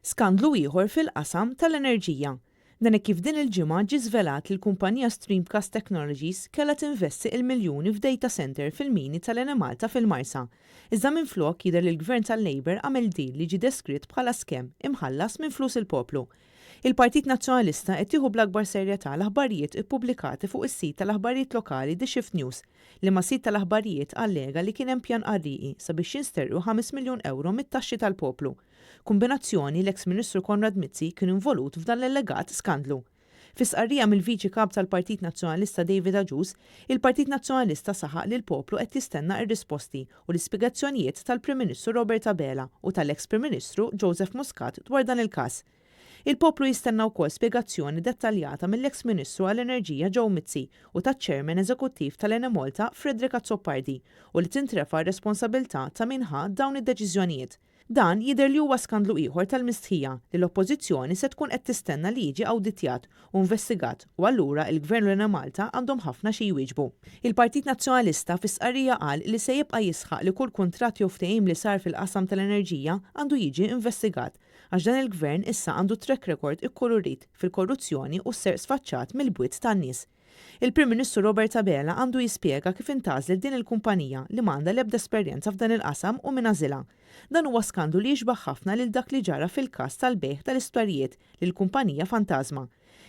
Skandlu ieħor fil-qasam tal-enerġija. Dan hekk kif din il-ġimgħa ġie żvelat li l-kumpanija Streamcast Technologies kellha tinvesti il-miljuni f'data center fil-mini tal-Enemalta fil-Marsa. Iżda minflok jidher li l-Gvern tal-Labour għamel deal li ġie deskritt bħala scam imħallas minn flus il-poplu. Il-Partit Nazzjonalista qed jieħu bl-akbar serjetà l-aħbarijiet ippubblikati fuq is-sit tal-aħbarijiet lokali The Shift News, liema sit tal-aħbarijiet allega li kien hemm pjan qarrieqi sabiex jinsterqu 5 miljun ewro mit-taxxi tal-poplu. Kumbinazzjoni l-eks Ministru Konrad Mizzi kien involut f'dan l-allegat skandlu. Fi stqarrija mill-Viċi Kap tal-Partit Nazzjonalista David Agius, il-Partit Nazzjonalista saħaq li l-poplu qed jistenna r-risposti u l-ispjegazzjonijiet tal-Prim Ministru Robert Abela u tal-eks Prim Ministru Joseph Muscat dwar dan il-każ. Il-poplu jistenna wkoll spjegazzjoni dettaljata mill-eks Ministru għall-Enerġija Joe Mizzi u taċ-Chairman Eżekuttiv tal-Enemalta Frederick Azzopardi u li tintrefa' r-responsabilità ta' min ħa dawn id-deċiżjonijiet. Dan jidher li huwa skandlu ieħor tal-mistħija li l-Oppożizzjoni se tkun qed tistenna li jiġi awditjat u investigat u allura il-Gvern u l-Enemalta għandhom ħafna xi jwieġbu. Il-Partit Nazzjonalista fi stqarrija qal li se jibqa' jisħaq li kull kuntratt jew ftehim li sar fil-qasam tal-enerġija għandu jiġi investigat għax dan il-Gvern issa għandu track record ikkulurit fil-korruzzjoni u s-serq sfaċċat mill-bwiet tan-nies. Il-Prim Ministru Robert Abela għandu jispjega kif intgħażlet din il-kumpanija li m'għandha l-ebda esperjenza f'dan il-qasam u min għażilha. Dan huwa skandlu li jixbah ħafna lil dak li ġara fil-każ tal-bejgħ tal-isptarijiet lil kumpanija fantażma.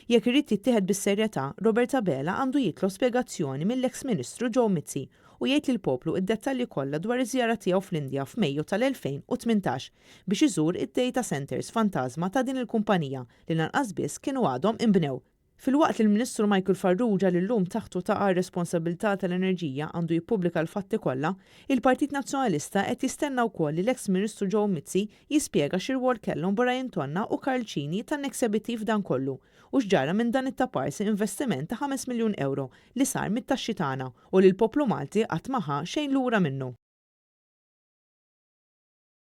Jekk irid jittieħed bis-serjetà, Robert Abela għandu jitlob spjegazzjoni mill-eks Ministru Joe Mizzi u jgħid lill-poplu d-dettalji kollha dwar iż-żjara tiegħu fl-Indja f'Mejju tal-2018 biex iżur id-data centres fantażma ta' din il-kumpanija li lanqas biss kienu għadhom inbnew. Filwaqt li l-Ministru Michael Farrugia li llum taħtu taqa' r-responsabbiltà tal-enerġija għandu jippubblika l-fatti kollha, il-Partit Nazzjonalista qed jistenna wkoll li l-eks Ministru Joe Mizzi jispjega xi rwol kellhom Brian Tonna u Karl Cini tan-Nexabiti f'dan kollu u x'ġara minn dan it-taparsi investiment ta' 5 miljun ewro li sar mit-taxxi tagħna u li l-poplu Malti qatt ma ħa xejn lura minnu.